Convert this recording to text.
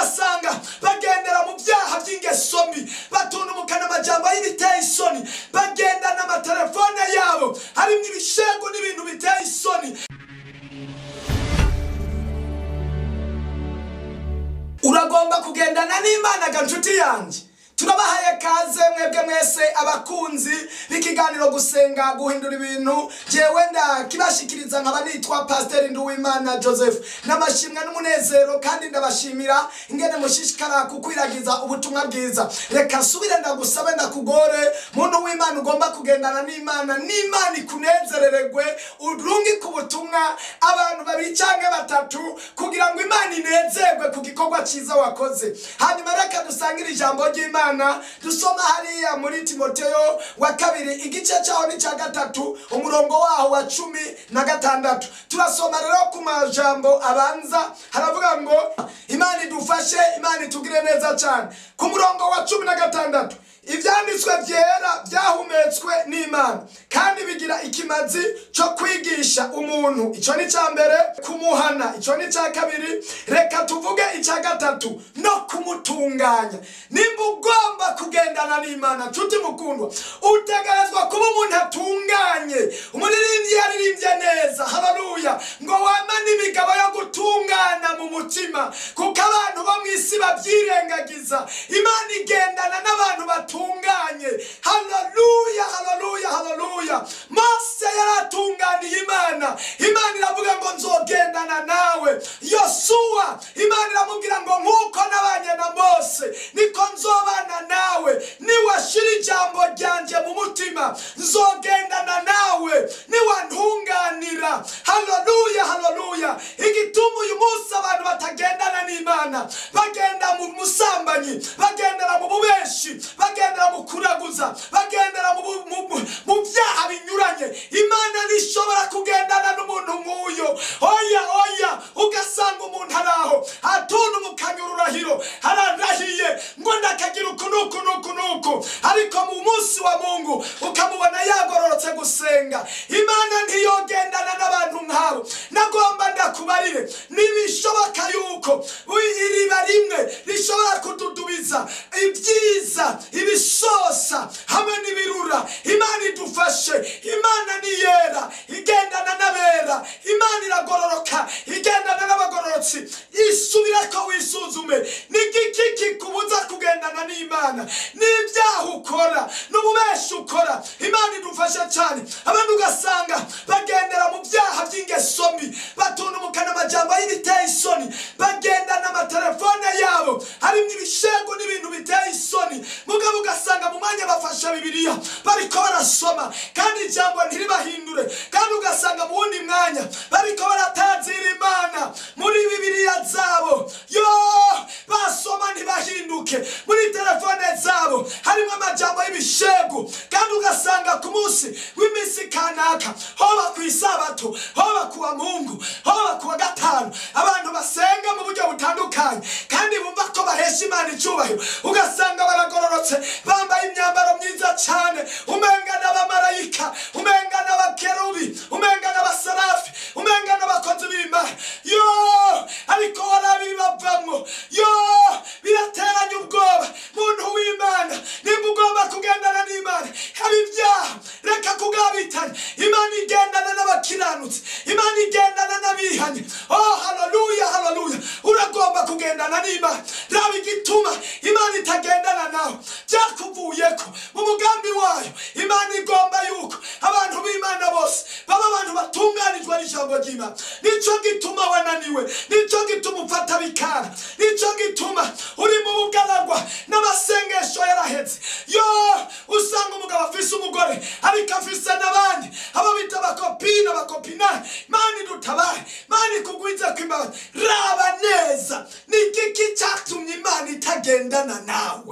ugasanga bagendera mu byaha by'ingeso mbi, batunumukana amajambo y'ibiteye isoni, bagendana amatelefone yabo harimo ibishego n'ibintu biteye isoni. Uragomba kugendana n'Imana ga nshuti yanjye. Turabahaye kaze mwebwe mwese abakunzi b'ikiganiro gusenga guhindura ibintu. Jewe ndakibashikiriza nkaba nitwa Pasteur Nduwimana Joseph. N'amashimwe n'umunezero, kandi ndabashimira ingene mushishikara kukwiragiza ubutumwa bwiza. Reka subire ndagusabe ndakugore, muntu w'Imana ugomba kugendana n'Imana, n'Imana ikunezerererwe, urungi ku butumwa abantu babiri canke batatu kugira ngo Imana inezerwe ku gikorwa ciza wakoze. Hanyuma reka dusangire ijambo ry'Imana. Dusoma hariya muri Timoteyo wa kabiri igice cyaho ni cya 3 umurongo waho wa 16. Turasoma rero ku majambo abanza, haravuga ngo Imana idufashe, Imana itugire neza cyane. Ku murongo wa 16, ivyanditswe vyera byahumetswe n'Imana kandi bigira ikimazi cyo kwigisha umuntu. Ico ni ca mbere, kumuhana. Ico ni ca kabiri, reka tuvuge ica gatatu, no kumutunganya. Nimba ugomba kugendana n'Imana nshuti mukundwa, utegerezwa kuba umuntu atunganye. Umuririmbyi yaririmbye neza, haleluya, ngo wamane imigabo yo gutungana mu mutima, kuko abantu bo mw'isi babyirengagiza. Imana igendana n'abantu batunganye. Haleluya, haleluya, haleluya. Mose yaratunganiye Imana. Imana iravuga ngo nzogendana nawe. Yosuwa, Imana iramubwira ngo nkuko nabanye na Mose niko nzobana nawe, niwashira ijambo ryanje mu mutima nzogendana nawe, niwantunganira. Haleluya, haleluya. Igituma uyu munsi abantu batagendana n'Imana, bagenda mu musambanyi, bagendera mu bubeshi, bagendera mu kuraguza, bagendera mu byaha binyuranye. Imana ntishobora kugendana n'umuntu nk'uyo. Oya, oya. Ugasanga umuntu araho atunumukanya ururahiro, ararahiye ngo ndakagira uku nuku nuku nuku, ariko mu munsi wa Mungu ukamubona yagororotse gusenga. Imana ntiyogendana n'abantu nk'abo. Nagomba ndakubarire, nibishoboka yuko iriba rimwe rishobora kududubiza ibyiza, ibisosa hamwe n'ibirura. Imana idufashe. Imana ni yera, igendana n'abera. Imana iragororoka, igendana n'abagororotsi. Isubirako wisuzume, ni igiki kikubuza kugendana n'Imana? N'ibyaha ukora, n'ububeshi ukora. Imana idufashe cyane. Abantu ugasanga bagendera mu byaha by'ingeso mbi, batunumukana amajambo y'ibiteye isoni, bagendana amatelefone yabo harimo ibishego n'ibintu biteye isoni. Mugabo ugasanga mu mwanya bafashe Bibiliya bariko barasoma kandi ijambo ntiribahindure, kandi ugasanga mu wundi mwanya bariko baratazira Imana muri Bibiliya zabo. Yo, basoma ntibahinduke. Muri telefone zabo harimo amajambo y'ibishego, kandi ugasanga ku munsi w'iminsi kanaka, hoba ku isabato, hoba kuwa Mungu, hoba kuwa gatanu, abantu basenga mu buryo butandukanye kandi bumva ko bahesha Imana icyubahiro, ugasanga baragororotse, bambaye imyambaro myiza cyane, umenga n'abamarayika, umenga n'abakerubi, umenga n'abasarafi, umenga n'abakozi b'Imana. Yo, ariko warabibavamwo. Yo, birateranya ubwoba. Muntu w'Imana, nimba ugomba kugendana n'Imana, haba ibyaha reka kugabitana. Imana igendana n'abakiranutsi, Imana igendana n'abihanye. Oh, haleluya, haleluya. Uragomba kugendana n'Imana. Raba igituma Imana itagendana nawe, byakuvuyeko mu mugambi wayo. Imana igomba yuko abantu b'Imana bose baba abantu batunganijwe n'ijambo ry'Imana. Nico gituma wananiwe, nico gituma ufata bikara, nico gituma uri mu bugaragwa n'amasengesho yaraheze. Yo, usanga umugabo afise umugore ariko afise n'abandi, abo bita abakopina, abakopina. Imana idutabare, Imana ikugwize kw'imbabazi. Raba neza, ni igiki cyatumye Imana itagendana nawe?